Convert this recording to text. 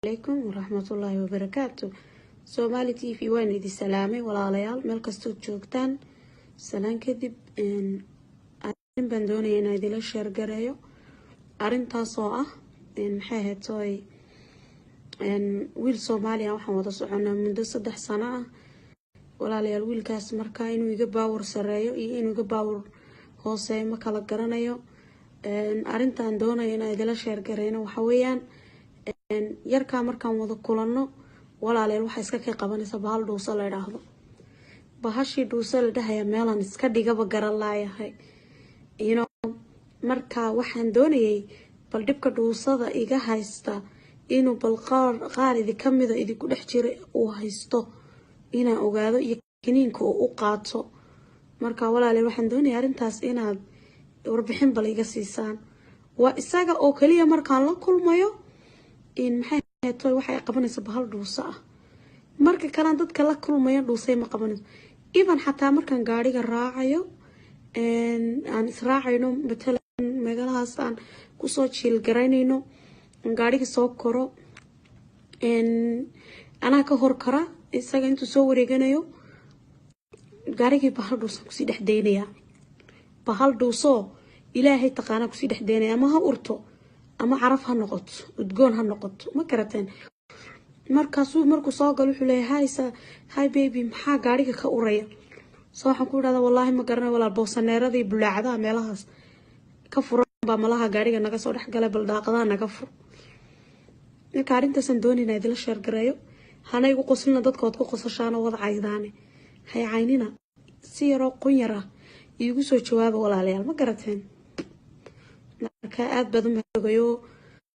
Calaykum waraxmatullaahi wabarakaatu. Soomaali TV waan idin salaamay, walaalayaal, meel kastood joogtaan. Salaan kadib, arrin baan doonaya inaan idila share gareeyo. Arrintaasoo ah, maxay ahayd tooy, wiil Soomaaliya waxaan wada soconaa muddo 3 sano ah, walaalayaal. Wiilkaas markaa inuu iga power sareeyo iyo inuu iga power hooseeyo ma kala garanayo. Arrintaan doonaya inaan idila share gareyno waxa weeyaan, yarkaa markaan wada kulanno, walaalayaal, waxaa iska kay qabanaysa bahal dhuuso la idhaahdo. Bahashii dhuuso la dhahaya meelaan iska dhigaba garan laayahay. Marka waxaan doonayay bal dhibka dhuusada iga haysta inuu bal qaar idinka mida idinku dhex jira uu haysto inaan ogaado, iyo kaniinka uu u qaato. Marka walaalayaal, waxaan doonaya arrintaas inaad warbixin bal iga siisaan. Waa isaga oo kaliya markaan la kulmayo in, maxay ahayd, waxay qabanaysa bahal dhuuso ah. Marka kalean dadka la kulmayo dhuusay ma qabanayso. Even xataa markaan gaariga raacayo, aan israacayno, matalan meelahaas aan kusoo jiilgaraynayno, aan gaariga soo koro, anaa ka hor kara isaga intuu soo wareeganayo gaarigii. Bahal dhuusan kusii dhex daynaya, bahal dhuusoo Ilaahay taqaanaa kusii dhex daynaya. Ama ha urto ama caraf ha noqoto, udgoon ha noqoto, ma garateen? Markaasuu markuu soo galo wuxuu leeyahay, "Hi, hi baby, maxaa gaariga ka uraya?" So waxaan ku idhahdaa, "Wallaahi ma garanayo walaal, boosaneeradii bulaacadaha meelahaas ka furan baa malaha gaariga naga soo dhexgalay, bal daaqadaha naga fur." Marka arrintaasaan doonayna idila share gareeyo. Hana igu qoslina, dadkood ku qosashaana wada caydaane, hay caynina. Si yaroo qunyar ah iigu soo jawaaba, walaalayaal, ma garateen? Marka aada baad u mahadgayo.